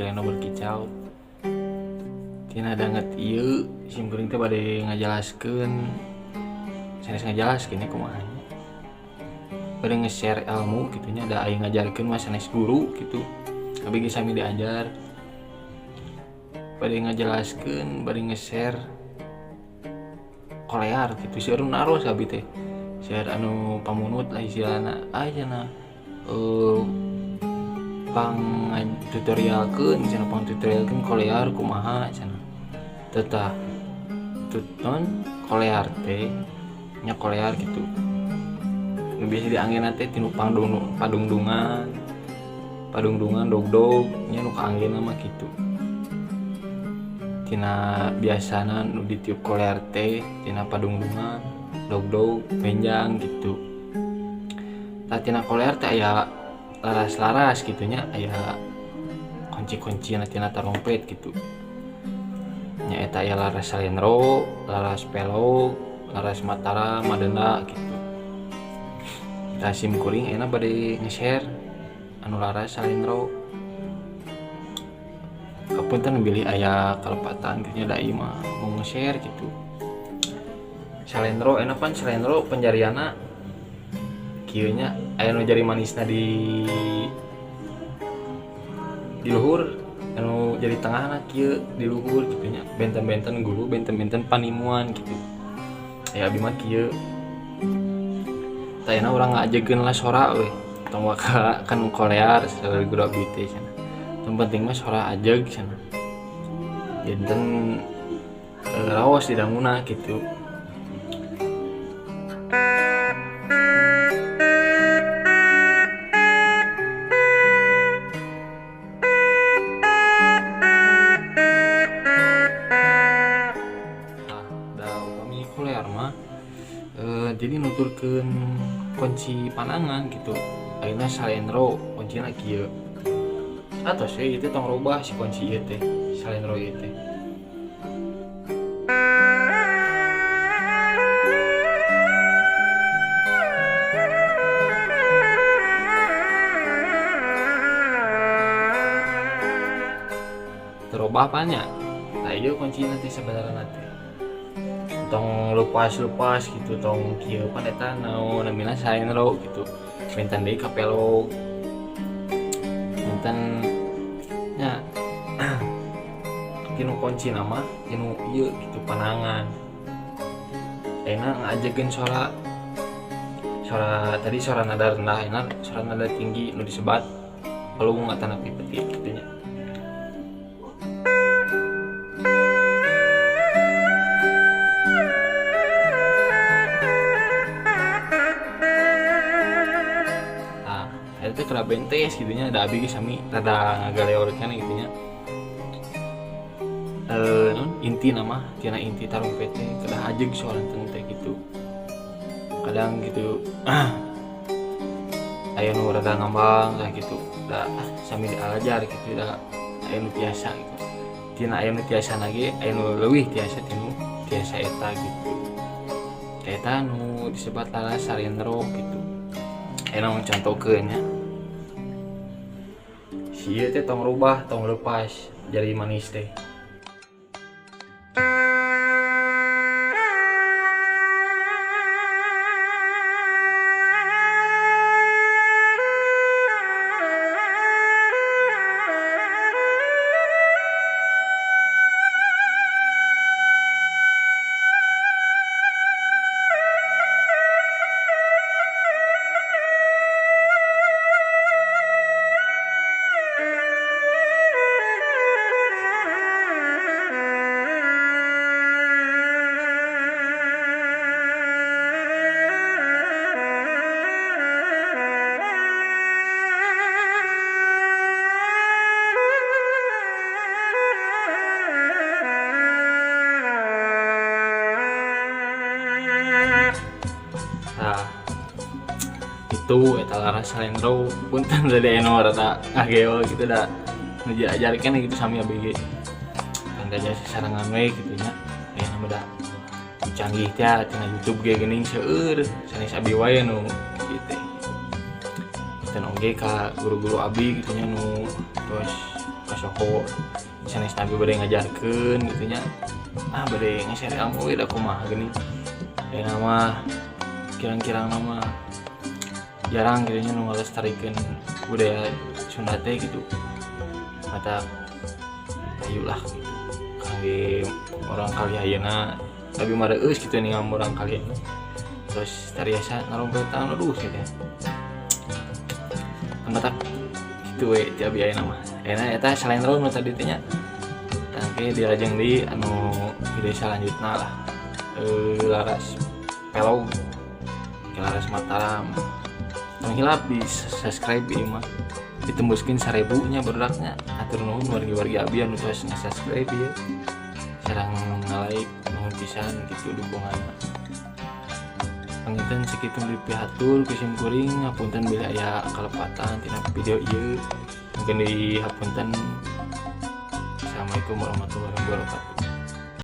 Cileno berkicau. Tina danget ieu sim kuring teh bade ngajelaskeun, sanes ngajelaskeun nya kumaha nya. Bade nge-share ilmu kitu nya, da aya ngajarkeun mah sanes guru kitu. Abi ge sami diajar. Bade ngajelaskeun, bade nge-share kolear gitu, seueur nu naros abi teh. Seueur anu pamunut lah istilahna, ah cenah pang tutorialkeun cenah, pang tutorialkeun kolear kumaha cenah. Tetah tuton kolear teh nya kolear gitu. Nu biasa dianggena teh tinu padungdungan, padungdungan dogdog nya nu kaanggena mah kitu. Tina biasana nu ditiup kolear teh tina padungdungan, dogdog, benjang gitu. Tah tina kolear teh aya laras-laras gitu nya, aya kunci-kunci tina tarompet gitu. Nya eta aya laras salendro, laras pelog, laras mataram, madenda gitu. Tah sim kuring ayeuna bade nge-share anu laras salendro. Kapunten bilih aya kalepatan kitu nya, da ieu mah mau nge-share gitu. Salendro enak pan salendro penjariana kieu nya, aya nu jari manisna di luhur, anu jari tengahna kieu di luhur kitu nya, benten-benten guru, benten-benten panimuan gitu. Aya abi mah kieu. Tah ayeuna urang ngajegeun lah sora we, tong waka kan kolear saur guru abi teh cenah. Nu penting mah sora ajeg cenah. Janten raos didanguna gitu. Tah, da upami kolear mah jadi nuturkeun kunci panangan gitu. Ayeuna salendro kuncina kieu. Atos we ieu teh tong robah si kunci ieu teh, salendro ieu teh. Terobah apanya? Tah ieu kuncina teh sebenarna teh. Tong lepas-lepas gitu, tong kieu pan eta naon namina salendro gitu. Benten deui ka pelog. Benten nya tinu kunci nama tinu ieu gitu panangan. Ayeuna ngajegeun sora, sora tadi sora nada rendah, ayeuna sora nada tinggi nu disebat pelung atanapi petik kitu nya. Tah, eta teh kada bentes kitu nya, da abi ge sami rada ngagaleor keneh kitu nya. Non inti nama tina inti tarompet teh kedah ajeg soalan teh gitu. Kadang gitu aya nu rada ngambang lah gitu, da sami diajar gitu, da aya nu tiasa gitu. Tina aya nu tiasa lagi, aya nu leuwih tiasa tinu tiasa eta gitu. Eta nu disebat laras salendro gitu. Aya nu contohkeun nya. Si ieu teh tong rubah, tong lepas jari manis teh. Nah, itu eta laras salendro. Punten tadi anu rada ngageo gitu, da nu diajarkeun gitu sami abi ge. Kan diajar sasarengan we kitu nya. Ayeuna mah da canggih teh tina YouTube ge geuning seueur, sanes abi wae nu kieu teh. Dan oge ka guru-guru abi gitu nya nu tos Soho sanes abi bade ngajarkeun gitu nya, ah bade nge-share ilmu we da kumaha geuning. Ayeuna mah kirang-kirang mah jarang gitu nya nu ngalestarikeun budaya Sunda teh gitu. Mata ayu lah gitu kangge murangkalih ayeuna, tapi mah reueus gitu ningal murangkalih ayeuna terus tariasa narompetan, aduh gitu matak gitu we ti abi ayeuna mah. Ayeuna eta salendro nu tadi teh nya, tangke dilajeng di anu video selanjutnya lah, laras pelog ke laras Mataram. Tong hilap di subscribe ieu mah, ditembuskeun 1000 nya barudaknya. Hatur nuhun wargi-wargi abi anu tos nge-subscribe ieu sareng nge-like, nuhun pisan gitu dukunganna. Panginten sakitu dipihatur ku sim kuring, hapunten bilih aya kalepatan tina video ieu, mungkin di hapunten. Assalamualaikum warahmatullahi wabarakatuh.